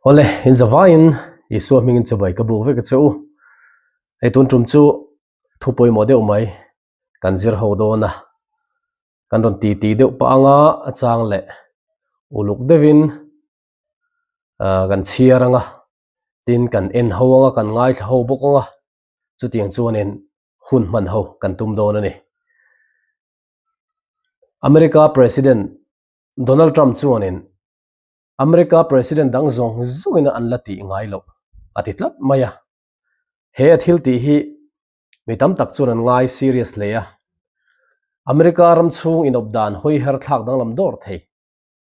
Awle, in zavaiin Isua hmingin chibai ka buk vek a che u. Hei tun tum chu thu pawimawh deuh mai kan zir ho dawn a, kan rawn ti ti deuh pah anga a chang leh uluk deuhin ah kan chhiar anga tin kan en ho anga kan ngaithla ho bawk anga chutiang chuanin hun hman ho kan tum dawn a ni. America President Donald Trump chuanin America President dang zawng zawngin an la tih ngai loh a ti tlat mai a. He a thil tih hi mi tam tak chuan an ngai serious hle a. America ram chhung inawp dan hawi her thlak danglam dawr thei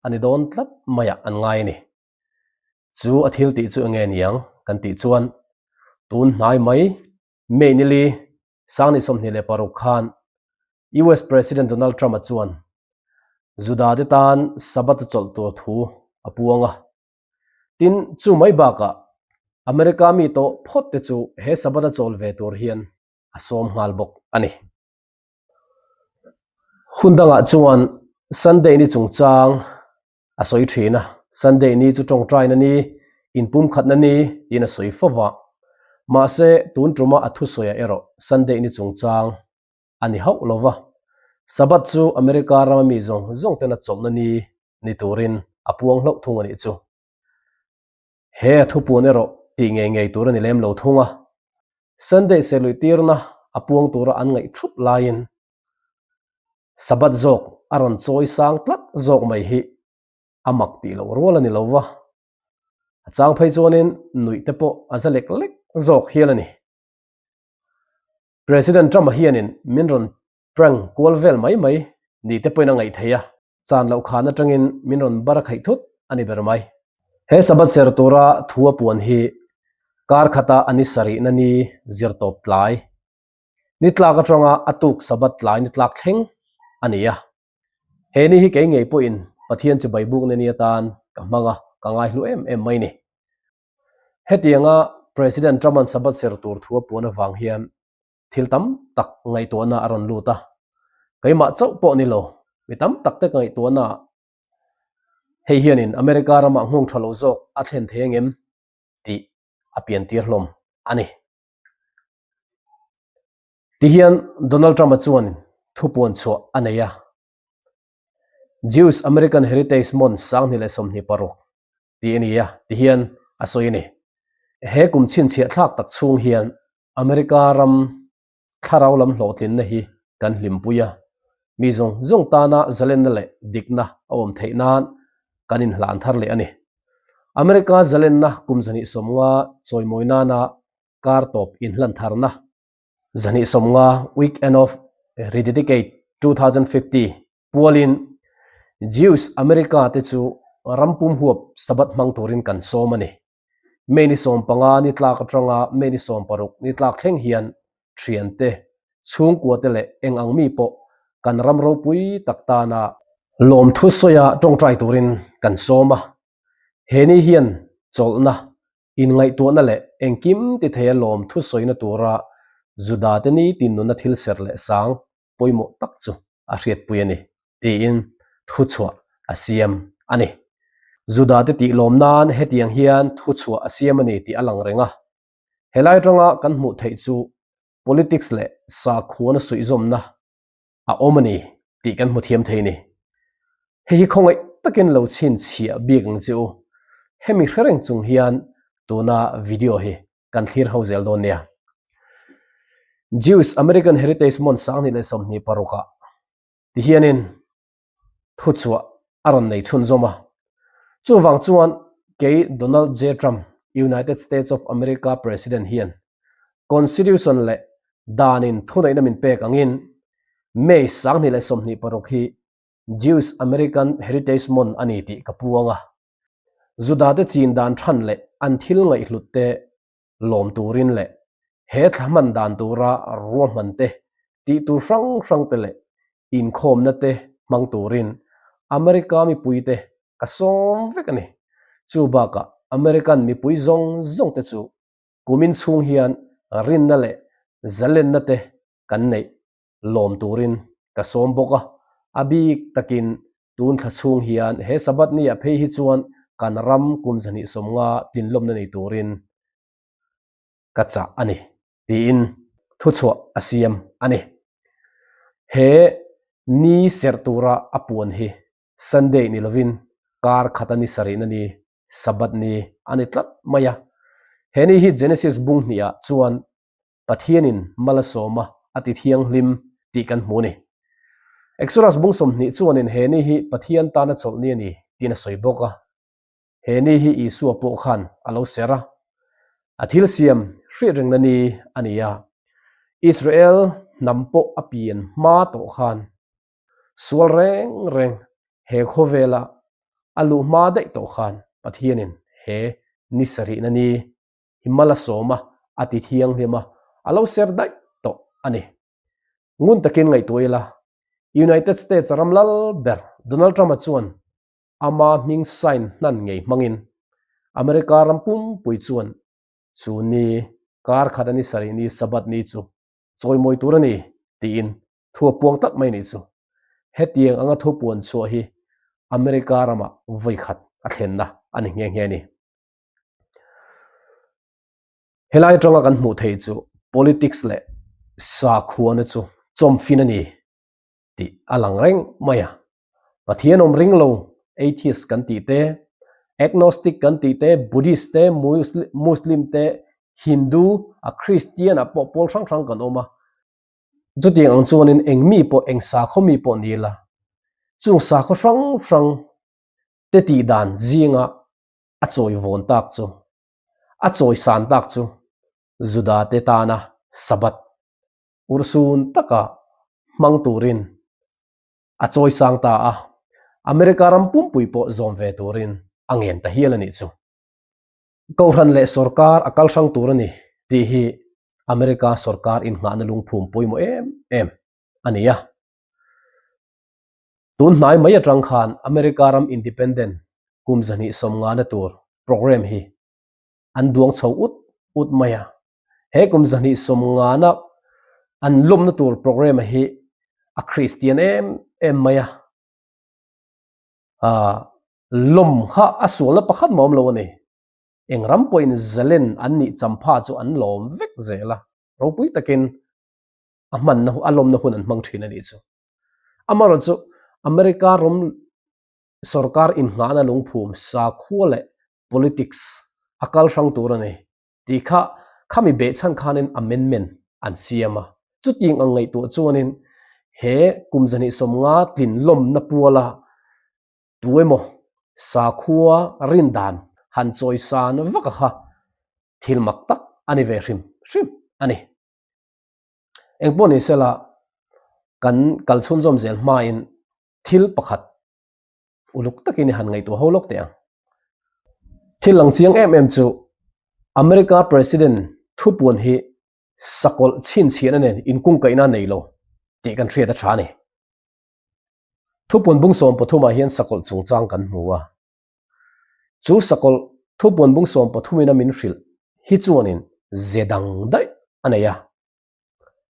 a ni dawn tlat maiah an ngai a ni. Chu a thil tih chu enge niang kan tih chuan tun hnai mai May nili Sangni 26 khan US President Donald Trump-a chuan Juda te tan Sabbath a chawlh tur thu a puang a. Tin, chu mai bakah America mi tawh phawt te chu he Sabbath a chawl ve tur hian a sawm nghal bawk a ni. Hun dangah chuan Sunday ni chungchang a sawi thin a, Sunday ni chu tawngtaina ni, inpumkhatna ni tiin a sawi fo va. Mahse, tun tuma a thusawiah erawh Sunday ni chungchang a ni hauh lo va. Sabbath chu America rama mi zawng zawng tena chawlhna ni ni turin a puang hlauh thung a nih chu. He a thupuan erawh tih ngei ngei tur a ni lem lo thung a. Sunday serluih tirna a puang tura an ngaih thup laiin Sabbath zawk a rawn chawi sang tlat zawk mai hi a mak tih loh rual a ni lo va. A chang phei chuanin nuih te pawh a za lek lek zawk hial a ni. President Trump-a hianin min rawn prank kual vel mai mai ni te pawhin a ngaih theih a, chan loh khan atangin min rawn bar a khaih thut a ni ber mai. He Sabbath ser tura thu a puan hi kar khata a ni sarihna ni zir tawp tlai ni tlak atanga a tuk Sabbath tlai ni tlak thleng a ni a. He ni hi kei ngei pawhin Pathian chibai bukna ni atan ka hmang a, ka ngaihlu em em mai ni. Hetianga President Trump-a'n Sabbath ser tur thu a puan avang hian thil tam tak ngaihtuahna a rawn lut a. Keimah chauh pawh ni lo, mi tam tak te ka ngaihtuahna ah hei hianin America ramah nghawng tha lo zawk a thlen thei angem tih a piantir hlawm a ni. Tihian Donald Trump-a chuan thupuan chhuah a nei a, Jewish American Heritage Month 2026 tih a ni a, tihian a sawi a ni. He kum chhinchhiah thlak tak chhung hian America ram thlarau lam hlawhtlinna hi kan hlimpui a, mi zawng zawng tana zalenna leh dikna a awm theih nan kan inhlan thar leh a ni. America zalenna kum 150 chawimawi nana kar tawp inhlan tharna 150 Weekend of Rededicate 2050 pualin Jews America te chu ram pum huap Sabbath hmang turin kan sawm a ni. May ni 15 ni tlak atanga May ni 16 ni tlak thleng hian thiante, chhungkua te leh eng ang mi pawh kan ram ropui tak tana lawmthu sawia tawngtai turin kan sawm a. He ni hian chawlhna, inngaihtuahna leh engkim ti theia lawmthu sawina tura Juda te nitin nuna thil ser leh sang pawimawh tak chu a hriatpui a ni, tiin thuchhuah a siam a ni. Juda te tih lawm nan hetiang hian thuchhuah a siam a ni tih a lang reng a. Helai atanga kan hmuh theih chu politics leh sakhuana suihzawmna a awm a ni tih kan hmu thiam thei a ni. Hei hi khawngaih takin lo chhinchhiah bik ang che u. Hemi hre reng chung hian tuna video hi kan thlir ho zel dawn nia. Jewish American Heritage Month 2026 ah ti hianin thuchhuah a rawn nei chhunzawm a. Chuvang chuan kei Donald J. Trump, United States of America President hian Constitution leh danin thuneihna min pek angin May 2026 hi Jewish American Heritage Month a ni tih ka puang a. Juda te chin dan than leh an thil ngaihhlut te lawm turin leh he thla hman dan tura ruahman te, tih tur hrang hrang te leh inkhawmna te hmang turin America mipui te ka sawm vek a ni. Chu bakah American mipui zawng zawng te chu kumin chhung hian rinna leh zalenna te kan neih lawm turin ka sawm bawk a, a bik takin tun thla chhung hian he Sabbath ni ah phei hi chuan kan ram kum 250 tlinlawmna nei turin ka chah a ni, tiin thuchhuah a siam a ni. He ni serh tura a puan hi Sunday ni lovin kar khata ni sarihna ni, Sabbath ni a ni tlat mai a. He ni hi Genesis bung hnihah chuan Pathianin mal a sawm a, a ti thianghlim tih kan hmu a ni. Exodus bung 20 chuanin he ni hi Pathian tana chawlh ni a ni tiin a sawi bawk a. He ni hi Isua pawh khan a lo ser a, a thil siam hriat rengna ni a ni a. Israel hnam pawh a pian hma tawh khan sual reng reng he khawvela a luh hma daih tawh khan Pathianin he ni sarihna ni hi mal a sawm a, a ti thianghlim a, a lo ser daih tawh a ni. Ngun takin ngaihtuah ila, United States ram lal ber Donald Trump-a chuan ama hming sign hnan ngei hmangin America ram pumpui chuan chu ni kar khat a ni sarih ni Sabbath ni chu chawimawi tur a ni tiin thu a puang tlat mai a nih chu. Hetiang anga thu puan chhuah hi America ramah vawi khat a thlenna a ni nghe nghe a ni. Helai atanga kan hmuh theih chu politics leh sakhuana chu chawmfin a ni tih a lang reng mai a. Pathian awm ring lo atheist kan tih te, agnostic kan tih te, Buddhist te, Muslim te, Hindu a Christian ah pawh pawl hrang hrang kan awm a. Chutiang ang chuanin eng mi pawh eng sakhaw mi pawh ni ila chung sakhaw hrang hrang te tih dan zinga a chawi vawn tak chu, a chawi san tak chu Juda te tana Sabbath urhsun taka hmang turin a chawi sang ta a, America ram pumpui pawh zawm ve turin a ngen ta hial a nih chu. Kohhran leh sorkar a kal hrang tur a ni tih hi America sorkar inngahna lungphum pawimawh em em a ni a. Tun hnai mai atang khan America ram independent kum 250 na tur programme hi an duang chho ut ut mai a. He kum 250 na an lawmna tur programme hi a Kristian em em mai a. Lawm kha a sualna pakhat mah awm lo a ni. Eng ram pawhin zalen an nih champha chu an lawm vek zel a, ropui takin a hmanna a lawmna hun an hmang thin a nih chu. Amaherawhchu chu America ram sorkar inngahna lungphum sakhua leh politics a kal hrang tur a ni tih kha khami behchhan khanin amendment an siam a. Chutiang ang ngaihtuah chuanin he kum 250 tlin lawmna puala tu emaw sakhua rindan han chawisan vak a kha thil mak tak a ni ve hrim hrim a ni. Engpawh ni sela kan kal chhunzawm zel hmain thil pakhat uluk takin i han ngaihtuah ho lawk teh ang. Thil lang chiang em em chu America President thupuan hi sakawlh chhinchhiahna nen inkungkaihna a nei lo tih kan hriat a tha a ni. Thupuan bung 13 ah hian sakawlh chungchang kan hmu a. Chu sakawlh thupuan bung 13 in a min hrilh hi chuanin ze dang daih a nei a.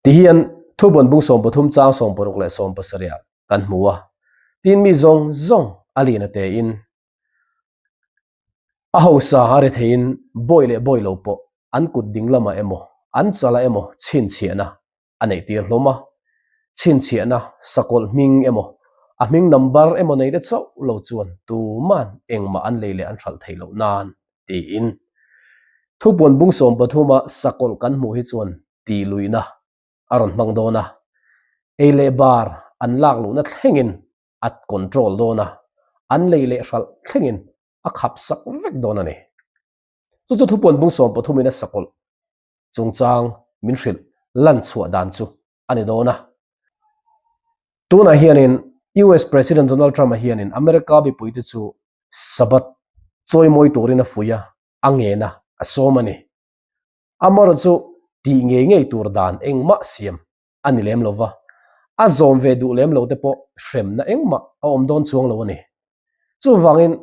Tihian thupuan bung 13 chang 16 leh 17 ah kan hmu a. Tin mi zawng zawng a lian a tein a hausa a ri theiin bawi leh bawi lo pawh an kut ding lamah emaw an chalah emaw chhinchhiahna a neih tir hlawm a, chhinchhiahna sakawlh hming emaw, a hming number emaw nei te chauh lo chuan tuman engmah an lei leh an hralh theih loh nan tiin thupuan bung 13 a sakawlh kan hmuh hi chuan tih luihna a rawn hmang dawn a, ei leh bar an lak luhna thlengin a control dawn a, an lei leh hralh thlengin a khap sak vek dawn a ni. Chu chu thupuan bung 13 in a sakawlh chungchang min hrilh lan chhuah dan chu a ni dawn a. Tunah hianin US President Donald Trump-a hianin America mipuite chu Sabbath chawimawi turin a fuih a, a ngen a, a sawm a ni. Amaherawh chu tih ngei ngei tur dan engmah siam a ni lem lo va, a zawm ve duh lem lo te pawh hremna engmah a awm dawn chuang lo a ni. Chuvangin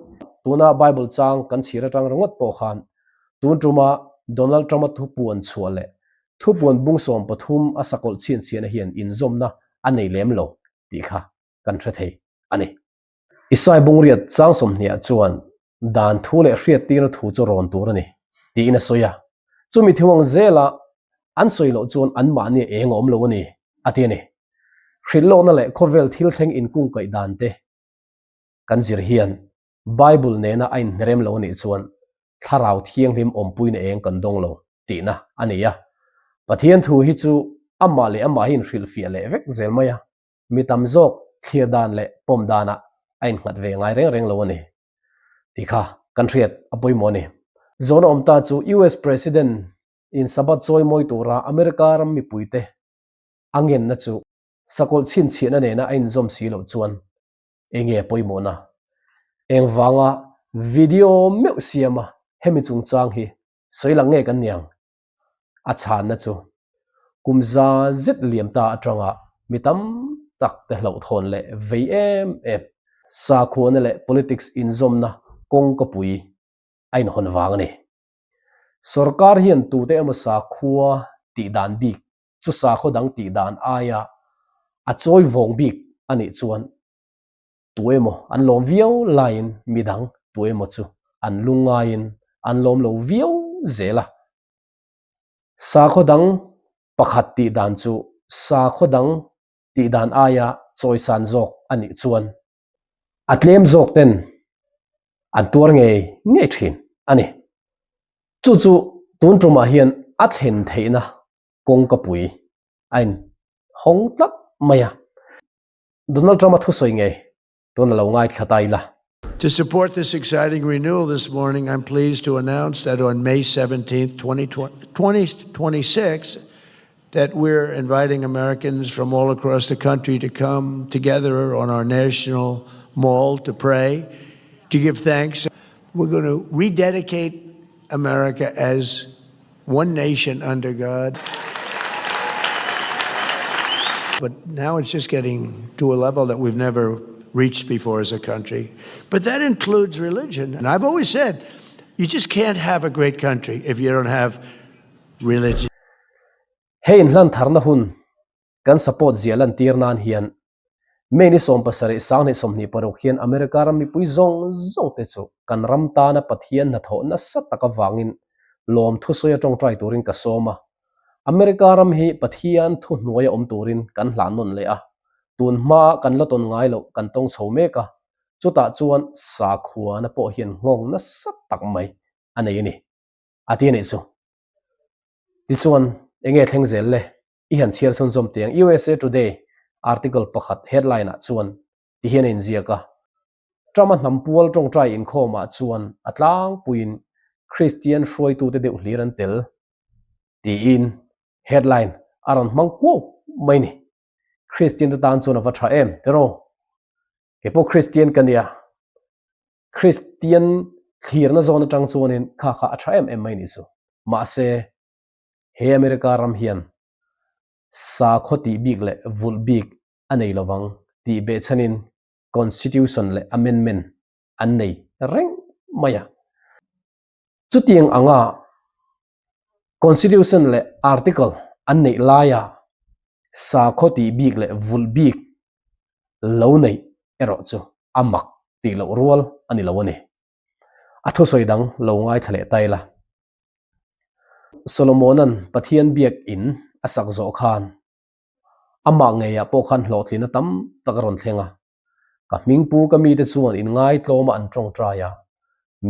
tuna Bible chang kan chhir atang ringawt pawh khan tun tuma Donald Trump-a thupuan chhuah leh thupuan bung 13 a sakawlh chhinchhiahna hian inzawmna a nei lem lo tih kha kan hre thei a ni. Isai bungriat chang 20 ah chuan. Dan thu leh hriattirna thu chu rawn tur a ni, tiin a sawi a. Chumi thu ang zela an sawi loh chuan anmahni a eng a awm lo a ni, a ti a ni. Hrilhlawkna leh khawvel thil thleng inkungkaih dan te kan zir hian Bible nena a inhnerem lo a nih chuan Thlarau Thianghlim awmpuina eng kan dawng lo tihna a ni a. Pathian thu hi chu amah leh amah hi inhrilhfiah leh vek zel mai a, mi tam zawk thlir dan leh pawm danah a innghat ve ngai reng reng lo a ni tih kha kan hriat a pawimawh a ni. Zawhna awm ta chu US President in Sabbath chawi mawi tura America ram mipuite a ngenna chu sakawlh chhinchhiahna nena a inzawm si loh chuan enge a pawimawhna? Engvanga video meuh siama hemi chungchang hi sawi lang nge kan niang? A chhanna chu kum za zet liam ta atanga mi tam tak te hlauhthawn leh vei em em sakhuana leh politics inzawmna kawngkapui a inhawn vang a ni. Sorkar hian tute emaw sakhua tih dan bik chu sakhaw dang tih dan aia a chawi vawng bik a nih chuan tu emaw an lawm viau laiin midang tu emaw chu an lungngaiin an lawm lo viau zel a. Sakhaw dang pakhat tih dan chu sakhaw dang tih dan aia chawisan zawk a nih chuan a tlem zawk ten an tuar ngei ngei thin a ni. Chu chu tun tumah hian a thlen theihna kawngkapui a in hawng tlat mai a. Donald Trump-a thusawi ngei tuna lo ngaithla ta ila. To support this exciting renewal this morning, I'm pleased to announce that on May 17th, 2026, that we're inviting Americans from all across the country to come together on our national mall to pray, to give thanks. We're going to rededicate America as one nation under God. But now it's just getting to a level that we've never reached before as a country. But that includes religion. And I've always said, you just can't have a great country if you don't have religion. Hei inhlan tharna hun kan support zia lantir nan hian May ni 17 2026 hian America ram mipui zawng zawng te chu kan ram tana Pathian hnathawh nasa tak avangin lawm thusawi a tawngtai turin ka sawm a. America ram hi Pathian thuhnuai a awm turin kan hlah nawn leh a, tun hmaa kan la tawn ngai loh kan tawng chho mek a, chutah chuan sakhuana pawh hian nghawng nasa tak mai a nei a ni, a ti a nih chu. Tichuan, enge thleng zel le? I han chhiar chhunzawm teh ang. USA Today article pakhat headline ah chuan ti hian a inziak a, Trump-a hnam pual tawngtai inkhawmah chuan a tlangpuiin Kristian hruaitute deuh hlir an tel tiin headline a rawn hmang kuau mai ni. Kristian te tan chuan a va tha em tiraw? Kei pawh Kristian ka nia, Kristian thlirna zawn atang chuanin kha kha a tha em em mai nih chu. Mahse, he America ram hian sakhaw tih bik leh vulh bik a nei lovang tih behchhanin Constitution leh Amendment an nei reng mai a. Chutiang anga Constitution leh Article an neih laia sakhaw tih bik leh vulh bik lo neih erawh chu a mak tih loh rual a ni lo a ni. A thusawi dang lo ngaithla leh ta ila. Solomona'n Pathian biak in a sak zawh khan Amah ngeiah pawh khan hlawhtlina tam tak a rawn thleng a. Ka hmingpu ka mite chuan inngaitlawma an tawngtai a,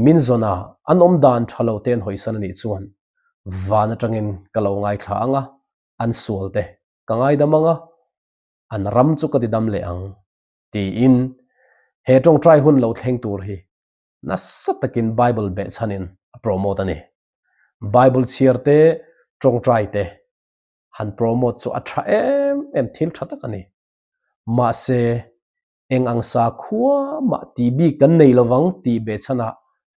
min zawn a, an awm dan tha lo te an hawisan a nih chuan van atangin ka lo ngaithla ang a, an sual te ka ngaidam ang a, an ram chu ka tidam leh ang, tiin he tawngtai hun lo thleng tur hi nasa takin Bible behchhanin a promote a ni. Bible chhiar te, tawngtai te han promote chu a tha em em thil tha tak a ni. Mahse, eng ang sakhua mah tih bik kan nei lovang tih behchhanah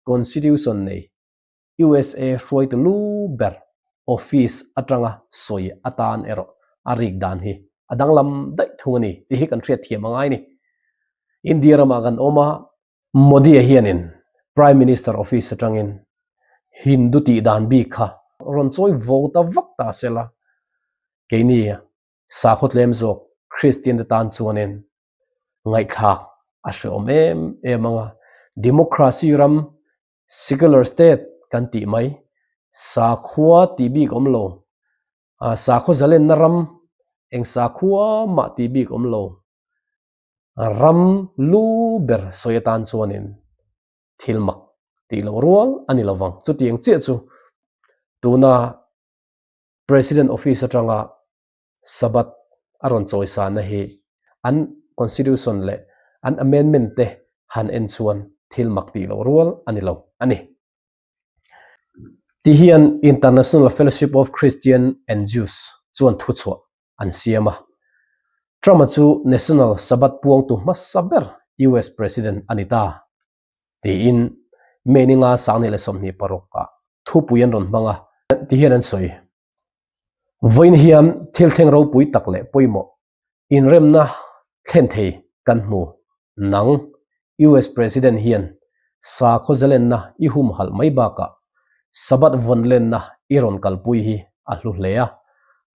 Constitution nei USA hruaitu lu ber office atanga sawi atan erawh a rik dan hi a danglam daih thung a ni tih hi kan hriat thiam a ngai a ni. India ramah kan awm a, Modi-a hianin Prime Minister office atangin Hindu tih dan bik kha rawn chawi vawng ta vak ta se la, keini sakhaw tlem zawk Kristian te tan chuanin ngaihthlak a hrehawm em em ang a. Democracy ram. Secular state kan tih mai, sakhua tih bik awm lo, sakhaw zalenna ram eng sakhua mah tih bik awm lo, ram lu ber sawi atan chuanin thil mak tih loh rual a ni lovang. Chutiang chiah chu tuna President office atanga Sabbath a rawn chawisana hi an Constitution leh an amendment te han en chuan thil mak tih loh rual a ni lo a ni. Ti hian International Fellowship of Christian and Jews chuan thuchhuah an siam a. Trump-a chu National Sabbath puangtu hmasa ber US President a ni ta tiin May ni nga 2026 ah thupui an rawn hmang a, ti hian an sawi. Vawiin hian thil thleng ropui tak leh pawimawh inremna thlen thei kan hmu. Nang, US President hian sakhaw zalenna i humhalh mai bakah Sabbath vawn lenna i rawn kalpui hi a hlu hle a.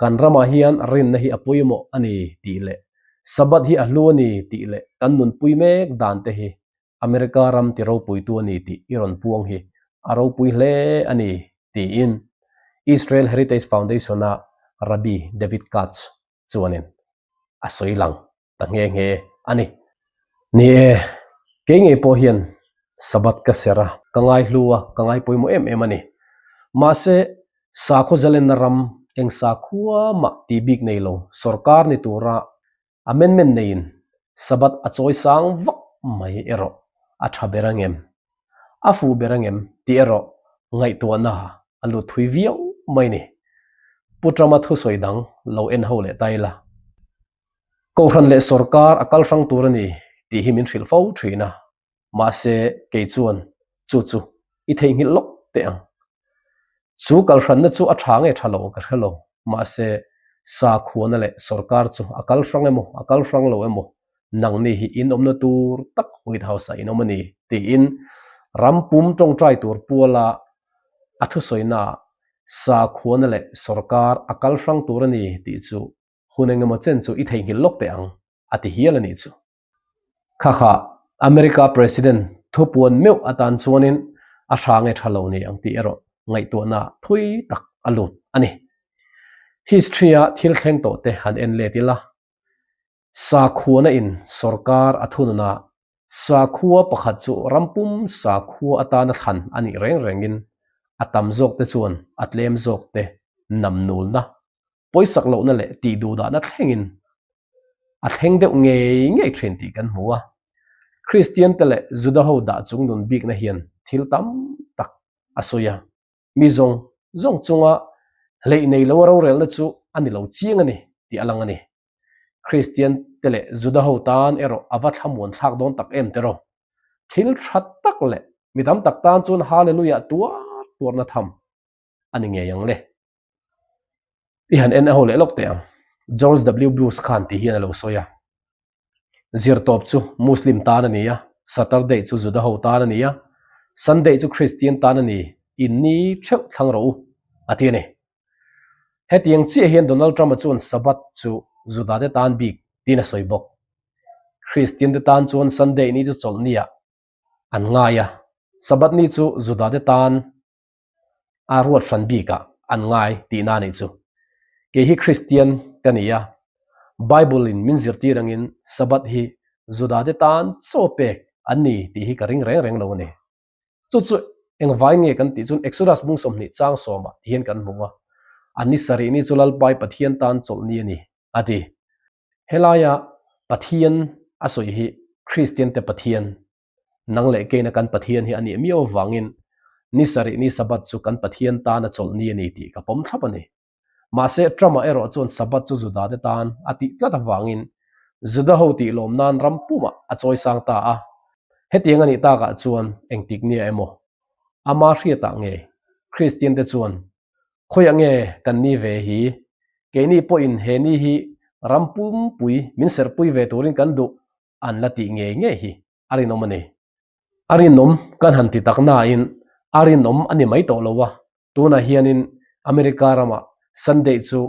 Kan ramah hian rinna hi a pawimawh a ni tih leh Sabbath hi a hlu a ni tih leh kan nunpui mek dan te hi America ram ti ropuitu a ni tih i rawn puang hi a ropui hle a ni, tiin Israel Heritage Foundation-a Rabbi David Katz chuanin a sawi lang ta nghe nghe a ni. Ni e, kei ngei pawh hian Sabbath ka ser a, ka ngaihlu a, ka ngaipawimawh em em a ni. Mahse, sakhaw zalenna ram eng sakhua mah tih bik nei lo sorkar ni tura Amendment neiin Sabbath a chawi sang vak mai erawh a tha ber ang em? A fuh ber ang em tih erawh ngaihtuahna a lut thui viau mai ni. Pu Trump-a thusawi dang lo en ho leh ta ila. Kohhran leh sorkar a kal hrang tur a ni tih hi min hrilh fo thin a, mahse kei chuan chu chu i theihnghilh lawk teh ang. Chu kalhranna chu a tha nge tha lo ka hre lo, mahse sakhuana leh sorkar chu a kal hrang emaw a kal hrang lo emaw nangni hi in awmna tur tak White House ah in awm a ni tiin ram pum tawngtai tur puala a thusawiinaah sakhuana leh sorkar a kal hrang tur a ni tih chu hun engemaw chen chu i theihnghilh lawk teh ang a ti hial a nih chu. Kha kha America President thupuan meuh atan chuanin a hra nge tha lo ni ang tih erawh ngaihtuahna thui tak a lut a ni. History-a thil thleng tawh te han en let ila, sakhuana in sorkar a thunun a, sakhua pakhat chu rampum sakhua atana thlan a nih reng rengin a tam zawk te chuan a tlem zawk te namnulna pawisak lohna leh tih duhdahna thlengin a thleng deuh ngei ngei thin tih kan hmu a. Kristian te leh Juda ho dah chung nun bikna hian thil tam tak a sawi a, mi zawng zawng chunga hleih nei lo rorelna chu a ni lo chiang a ni tih a lang a ni. Kristian te leh Juda ho tan erawh a va thlamuan thlak dawn tak em tiraw? Thil tha tak leh mi tam tak tan chuan Hallelujah tuar tuarna tham a ni ngei ang le. I han en a ho leh lawk teh ang. George W. Bush khan tih hian a lo sawi a. Zirtawp chu Muslim tan a ni a, Saturday chu Juda ho tan a ni a, Sunday chu Christian tan a ni, in ni theuh thlang rawh u, a ti a ni. Hetiang chiah hian Donald Trump-a chuan Sabbath chu Juda te tan bik tiin a sawi bawk. Christian te tan chuan Sunday ni chu chawlhni ah an ngai a, Sabbath ni chu Juda te tan a ruat hran bikah an ngai tihna a nih chu. Kei hi Kristian ka ni a, Bible in min zirtir angin Sabbath hi Juda te tan chaw pek an ni tih hi ka ring reng reng lo a ni. Chu chu engvai nge kan tih chuan Exodus bung 20 chang sawmah ti hian kan hmu a, A ni sarih ni chu Lalpai Pathian tan chawlhni a ni, a ti. Helaia Pathian a sawi hi Kristian te Pathian Nang leh keina kan Pathian hi a nih miau avangin ni sarih ni Sabbath chu kan Pathian tana chawlh ni a ni tih ka pawm thlap a ni. Mahse, Trump-a erawh chuan Sabbath chu Juda-te tan a tih tlat avangin Juda ho tih lawm nan ram pumah a chawi sang ta a. Hetiang a nih takah chuan engtik nia emaw ama hriatah nge Kristian-te chuan khawiah nge kan ni ve hi? Keini pawhin he ni hi ram pumpui min serhpui ve turin kan duh an la tih ngei ngei hi a rinawm a ni. A rinawm kan han ti tak nain a rinawm a ni mai tawh lo a, tunah hianin America ramah Sunday chu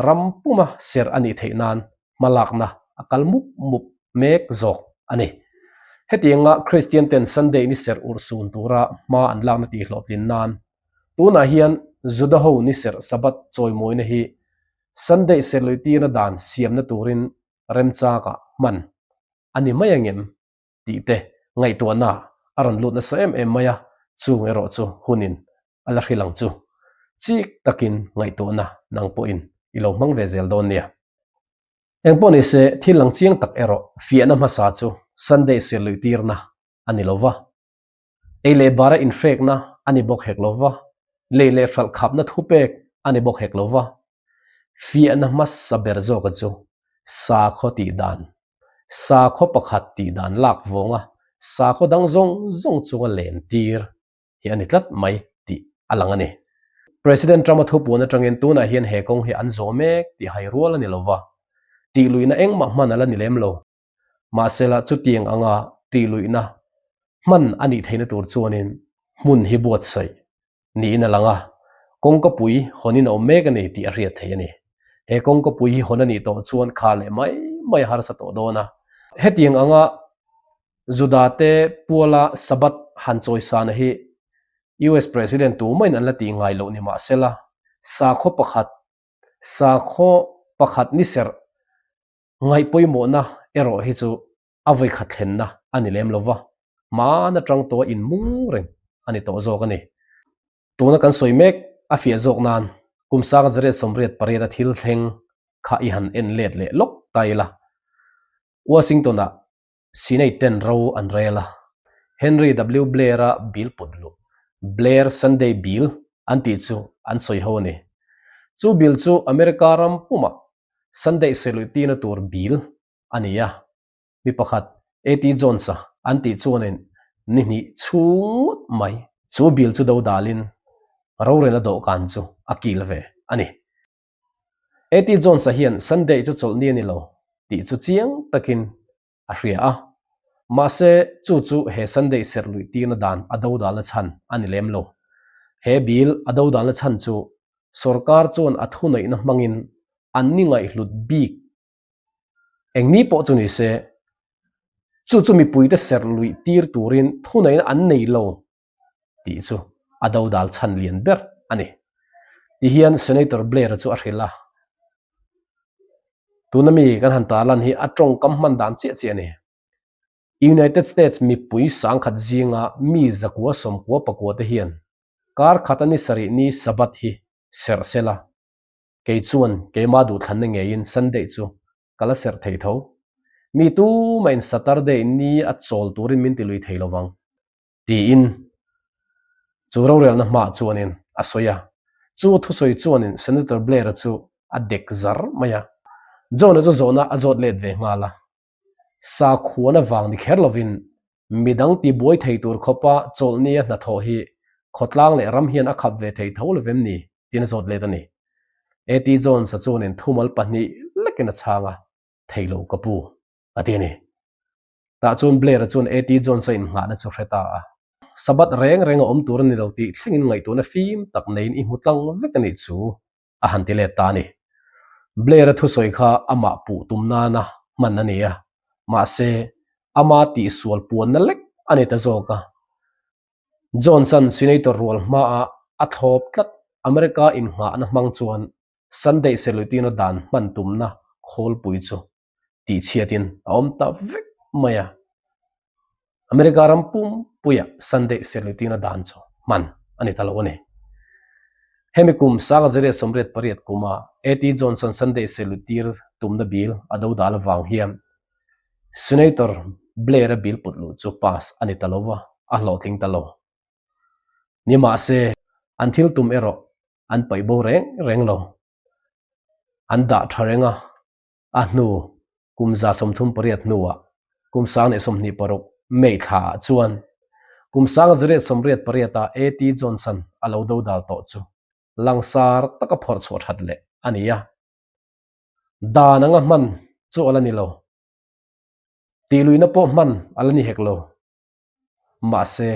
ram puma serh a nih theih nan hmalakna a kal mup mup mek zawk a ni. Hetianga Kristian ten Sunday ni serh urh sun tura hma an lakna tih hlawhtlin nan tunah hian Juda ho ni serh Sabbath chawimawina hi Sunday serhluihtirna dan siamna turin remchangah hman a ni mai angem tih te ngaihtuahna a rawn lut nasa em em mai a, chung erawh chu hunin a la hrilh ang chu. Chik takin ngaihtuahna nang pawhin i lo hmang ve zel dawn nia. Engpawh nise thil lang chiang tak erawh fiahna hmasa chu Sunday sirluihtirna a ni lo va, ei leh bara inhrekna a ni bawk hek lo va, lei leh hralh khapna thupek a ni bawk hek lo va. Fiahna hmasa ber zawka chu sakhaw tih dan, sakhaw pakhat tih dan lak vawnga sakhaw dang zawng zawng chunga len tir hi a ni tlat mai tih a lang a ni. President Trump-a thupuan atangin tunah hian he kawng hi an zawh mek tih hai rual a ni lo va, tihluihna engmah hman a la ni lem lo. Mahsela chutiang anga tihluihna hman a nih theihna tur chuanin hmun hi buatsaih niin a lang a, kawngkapui hawnin a awm mek a ni tih a hriat theih a ni. He kawngkapui hi hawn a nih tawh chuan kha leh mai mai a harsa tawh dawn a. Hetiang anga Juda-te puala Sabbath han chawisana hi US President tumahin an la tih ngai loh ni mahsela sakhaw pakhat sakhaw pakhat ni serh Ngaih pawimawhna erawh hi chu a vawikhat thlenna a ni lem lo va, hmaan atang tawha inmung reng a ni tawh zawk a ni. Tuna kan sawi mek a fiah zawk nan kum sanga zariat 88 a thil thleng kha i han en let leh lawk ta ila. Washington-ah Senate ten ro an rel a, Henry W. Blair-a bill put luh, Blair Sunday Bill an tih chu an sawi ho a ni. Chu bill chu America ram pumah Sunday sawiluih tirna tur bill a ni a, mi pakhat A.T. Jones-a an tih chuanin ni hnih chhung ngawt mai chu bill chu do dalin rorela dawhkan chu a kil ve a ni. A.T. Jones-a hian Sunday chu chawlhni a ni lo tih chu chiang takin a hria a, mahse chu chu he Sunday serh luih tirna dan a dodalna chhan a ni lem lo. He bill a dodalna chhan chu sorkar chuan a thuneihna hmangin an ni ngaihhlut bik eng ni pawh chu ni se, chu chu mipuite serh luih tir turin thuneihna an nei lo tih chu a dodal chhan lian ber a ni. Tihian Senator Blair-a chu a hrilh a, Tuna mi kan han tarlan hi a tawngkam hman dan chiah chiah a ni. United States mipui sangkhat zinga mi zakua sawmkua pakua te hian kar khata ni sarih ni Sabbath hi serh sela, kei chuan keima duhthlanna ngeiin Sunday chu ka la serh thei tho. Mi tumahin Saturday ni a chawl turin min ti lui thei lovang. Tiin chu rorelna hmaah chuanin a sawi a. Chu thusawi chuanin Senator Blair-a chu a dek zar mai a. John-a chu zawhna a zawt let ve nghal a. Sakhuana vang ni kher lovin midang tibuai thei tur khawpa chawlhnia hnathawh hi khawtlang leh ram hian a khap ve thei tho lovem ni? tiin a zawt let a ni. A.T. Jones-a chuanin thumal pahnih lekin a chhang a, Thei lo ka pu, a ti a ni. Tah chuan Blair-a chuan A.T. Jones-a innghahna chu hre ta a. Sabbath reng reng a awm tur a ni lo tih thlengin ngaihtuahna fim tak neiin i hmu tlang vek a nih chu, a han ti let ta a ni. Blair-a thusawi kha amah puh tum nana hman a ni a, mahse, ama tihsual puanna lek a ni ta zawk a. Jones-a'n Senator rual hmaah a thlawp tlat America innghahna hmang chuan Sunday Selutina dan hman tumna khawlpui chu tihchhiatin a awm ta vek mai a. America ram pumpuia Sunday Selutina dan chu hman a ni ta lo a ni. Hemi kum 1988 kuma A.T. Johnson Sunday Selutir tumna bill a dodal avang hian Senator Blair-a bill put luh chu pass a ni ta lo va, a hlawhtling ta lo. Nimahse, an thil tum erawh an paih bo reng reng lo. An dah tha reng a, a hnu kum 38 hnuah kum 2026 May thlaah chuan kum 1988-a A.T. Johnson a lo dodal tawh chu langsar taka phawrh chhuah that leh a ni a. Dan anga hman chu a la ni lo. Tihluihna pawh hman a la ni hek lo. Mahse,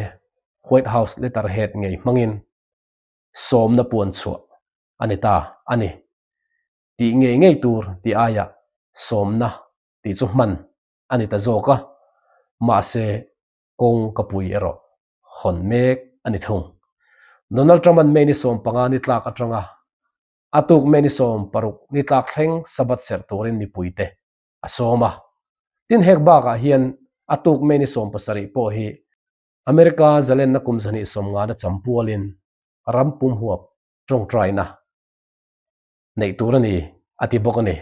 White House letterhead ngei hmangin sawmna puan chhuah a ni ta a ni. Tih ngei ngei tur tih aiah sawmna tih chu hman a ni ta zawk a. Mahse, kawng ka pui erawh hawn mek a ni thung. Donald Trump-a'n May ni 15 ni tlak atanga a tuk May ni 60 ni tlak thleng Sabbath serh turin mipuite a sawm a. Tin, hek bakah hian a tuk May ni 17 pawh hi America zalenna kum 250 na champualin ram pum huap tawngtaina neih tur a ni a ti bawk a ni.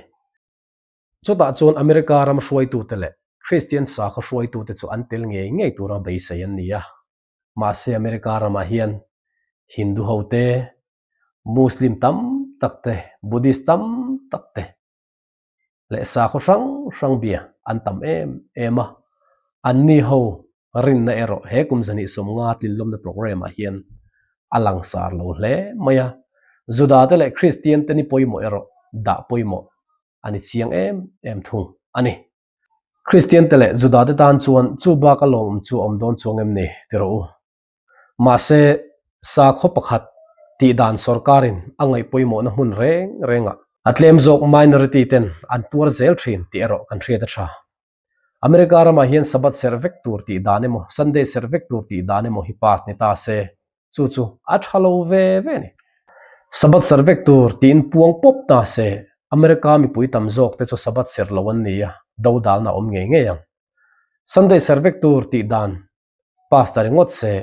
Chutah chuan America ram hruaitute leh Kristian sakhaw hruaitute chu an tel ngei ngei tura beisei an ni a. Mahse America ramah hian Hindu hote, Muslim tam tak te, Buddhist tam tak te leh sakhaw hrang hrang bia an tam em em a. Anni ho rinna erawh he kum 250 tlinlawmna programme ah hian a langsar lo hle mai a. Juda te leh Kristian te ni pawimawh erawh dah pawimawh a ni chiang em em thung a ni. Kristian te leh Juda te tan chuan chu bak a lawmawm chu a awm dawn chuang em ni ti rawh u. Mahse, sakhaw pakhat tih dan sorkarin a ngaih pawimawhna hmun reng rengah a tlem zawk minority ten an tuar zel thin tih erawh kan hriat a tha. America ramah hian Sabbath serh vek tur tih dan emaw, Sunday serh vek tur tih dan emaw hi pass ni ta se, chu chu a tha lo ve ve a ni. Sabbath serh vek tur tiin puang pawp ta se, America mipui tam zawk te chu Sabbath serh lo an ni a, dodalna a awm ngei ngei ang. Sunday serh vek tur tih dan pass ta ringawt se,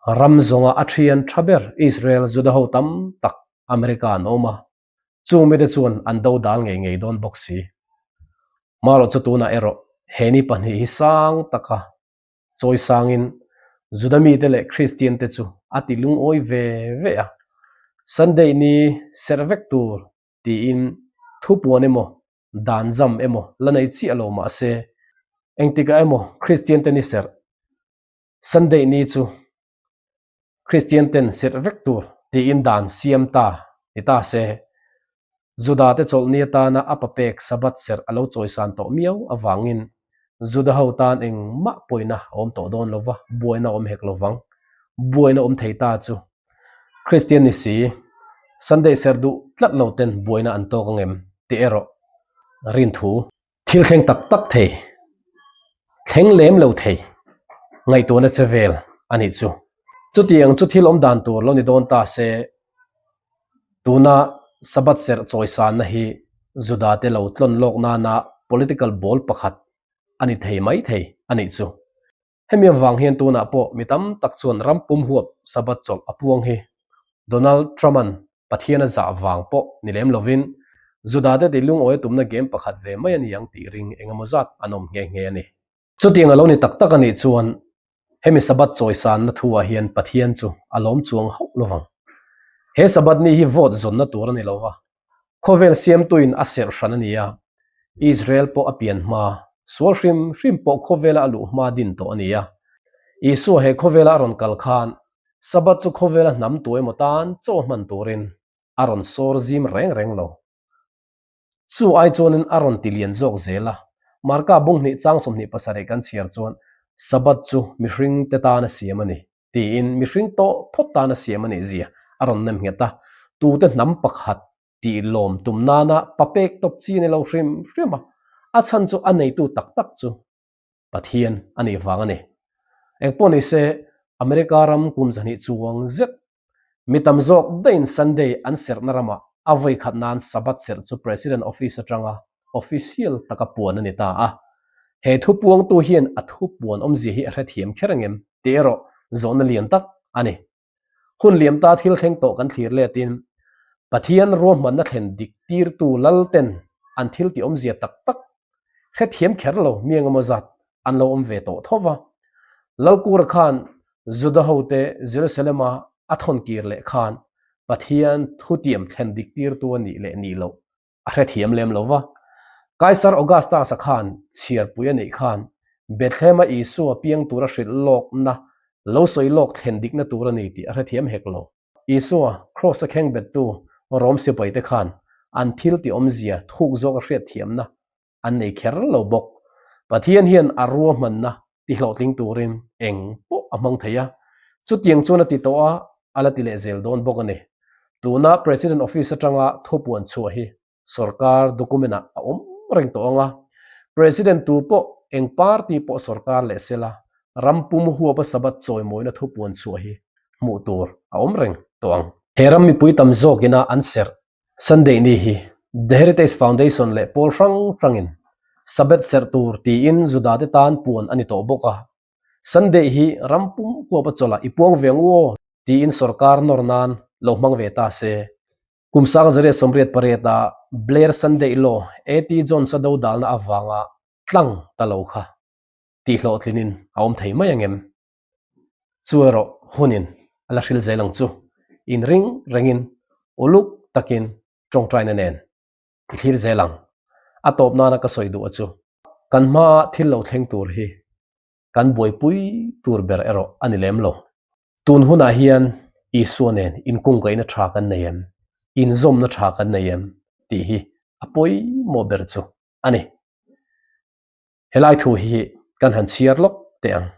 ram zawnga a thian tha ber Israel Juda ho tam tak America an awm a, Chung mite chuan an do dal ngei ngei dawn bawk si. Marawh chu tunah erawh he ni pahnih hi sang taka chawi sangin Juda mite leh Kristian te chu a ti lungawi ve ve a. Sunday ni serh vek tur tiin thupuan emaw dan zam emaw la nei chiah lo mah se engtikah emaw Kristian te ni serh Sunday ni chu Kristian ten serh vek tur tiin dan siam ta ni ta se, Juda te chawlhni atana a papek Sabbath serh a lo chawisan tawh miau avangin Juda ho tan engmah pawina a awm tawh dawn lova, buaina a awm hek lovang. Buaina awm thei ta chu Kristian ni si, Sunday serh duh tlat lo ten buaina an tawk angem tih erawh rinthu. Thil thleng tak tak thei, thleng lem lo thei ngaihtuahna che vel a nih chu. Chutiang chu thil awm dan tur lo ni dawn ta se, tuna Sabbath serh chawisanna hi Juda te lo tlawn lawk nana political ball pakhat a ni thei mai thei a nih chu. Hemi avang hian tunah pawh mi tam tak chuan ram pum huap Sabbath chawlh a puang hi Donald Trump-a'n Pathian a zah vang pawh ni lem lovin Juda-te tih lungawi a tumna game pakhat ve mai a ni ang tih ring eng emaw zat an awm nghe nghe a ni. Chutiang a lo ni tak tak a nih chuan hemi Sabbath chawisanna thu-ah hian Pathian chu a lawm chuang hauh lovang. He Sabbath ni hi vote zawnna tur a ni lo va, Khawvel siamtuin a serh hran a ni a, Israel pawh a pian hma, sual hrim hrim pawh khawvela a luh hma din tawh a ni a. Isua he khawvela a rawn kal khan Sabbath chu khawvela hnam tu emaw tan chaw hman turin a rawn sawr zim reng reng lo. Chu ai chuanin a rawn ti lian zawk zel a, Marka bung hnih chang 27 kan chhiar chuan Sabbath chu mihring te tan a siam a ni. tiin mihring tawh phawt tan a siam a nih zia a rawn nem nghet a, tute hnam pakhat tih lawm tum nana pa pek tawp chi a ni lo hrim hrim a, a chhan chu a neitu tak tak chu Pathian a nih vang a ni. Engpawh ni se, America ram kum zahnih chuang zet mi tam zawk daihin Sunday an serhna ramah a vawi khat nan Sabbath serh chu President office atanga official taka puan a ni ta a. He thupuangtu hian a thupuan awmzia hi a hrethiam kher angem tih erawh zawhna lian tak a ni. Hun liam ta thil thleng tawh kan thlir letin Pathian ruahmanna thlen dik tirtu Lalten an thil tih awmzia tak tak hrethiam kher lo mi engemaw zat an lo awm ve tawh tho va. Lalkura khan Juda hote Jerusalem-a a thawn kir leh khan Pathian thutiam thlen dik tirtu a nih leh nih loh a hrethiam lem lo va. Kaisar Augustus-a khan chhiarpui a neih khan Bethlehem-a Isua piang tura hrilh lawkna lo sawi lawk thlen dikna tur a ni tih a hrethiam hek lo. Isua Kraws-a kheng bettu Rom sipaite khan an thil tih awmzia thuk zawk a hriatthiamna an nei kher lo bawk. Pathian hian a ruahmanna tihlawhtling turin eng pawh a hmang thei a, chutiang chuan a ti tawh a, a la ti leh zel dawn bawk a ni. Tuna President Office atanga thupuan chhuah hi sorkar document-ah a awm reng tawh ang a, President tu pawh. eng party pawh sorkar leh sela ram pum huapa Sabbath chawimawina thupuan chhuah hi hmuh tur a awm reng tawh ang. He ram mipui tam zawkina an serh Sunday ni hi The Heritage Foundation leh pawl hrang hrangin Sabbath serh tur tiin Judate tan puan a ni tawh bawk a. Sunday hi ram pum huapa chawlh ah i puang ve ang u aw tiin sorkar nawr nan lo hmang ve ta se. Kum 1988 a Blair Sunday Law AT Jones a dodalna avanga tlang ta lo kha tihhlawhtlinin a awm thei mai ang em? Chu erawh hunin a la hril zel ang chu. Inring rengin uluk takin tawngtaina nen i thlir zel ang. A tawp nana ka sawi duh a chu. Kan hmaa thil lo thleng tur hi kan buaipui tur ber erawh a ni lem lo. Tun hunah hian Isua nen inkungkaihna tha kan nei em? Inzawmna tha kan nei em? tih hi a pawimawh ber chu a ni. Helai thu hi kan han chhiar lawk teh ang.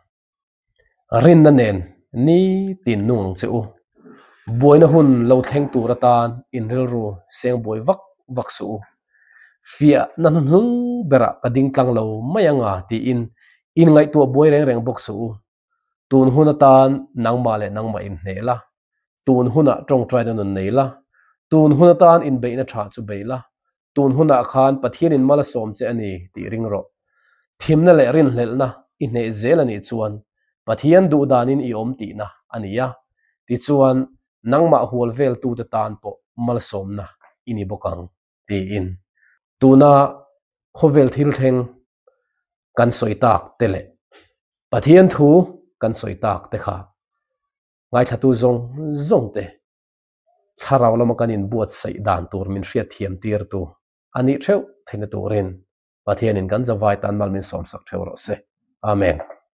Rinna nen nitin nung ang che u. Buaina hun lo thleng tur atan in rilru seng buai vak vak suh u. Fiahna hnuhnung berah ka ding tlang lo mai anga tiin in ngaihtuah buai reng reng bawk suh u. Tun hun atan nangmah leh nangmah inhneh la, tun hunah tawngtaina nun nei la, tun hun atan inbeihna tha chu bei la, tun hunah khan Pathianin mal a sawm che a ni tih ring rawh. Thimna leh rinhlelhna i hneh zel a nih chuan Pathian duh danin i awm tihna a ni a, tichuan nangmah hual veltute tan pawh malsawmna i ni bawk ang tiin tuna khawvel thil thleng kan sawi tak te leh Pathian thu kan sawi tak te kha ngaithlatu zawng zawng te thlarau lama kan inbuatsaih dan tur min hriatthiam tirtu a nih theuh theihna turin Pathianin kan zavai tan mal min sawmsak theuh rawh se. Amen.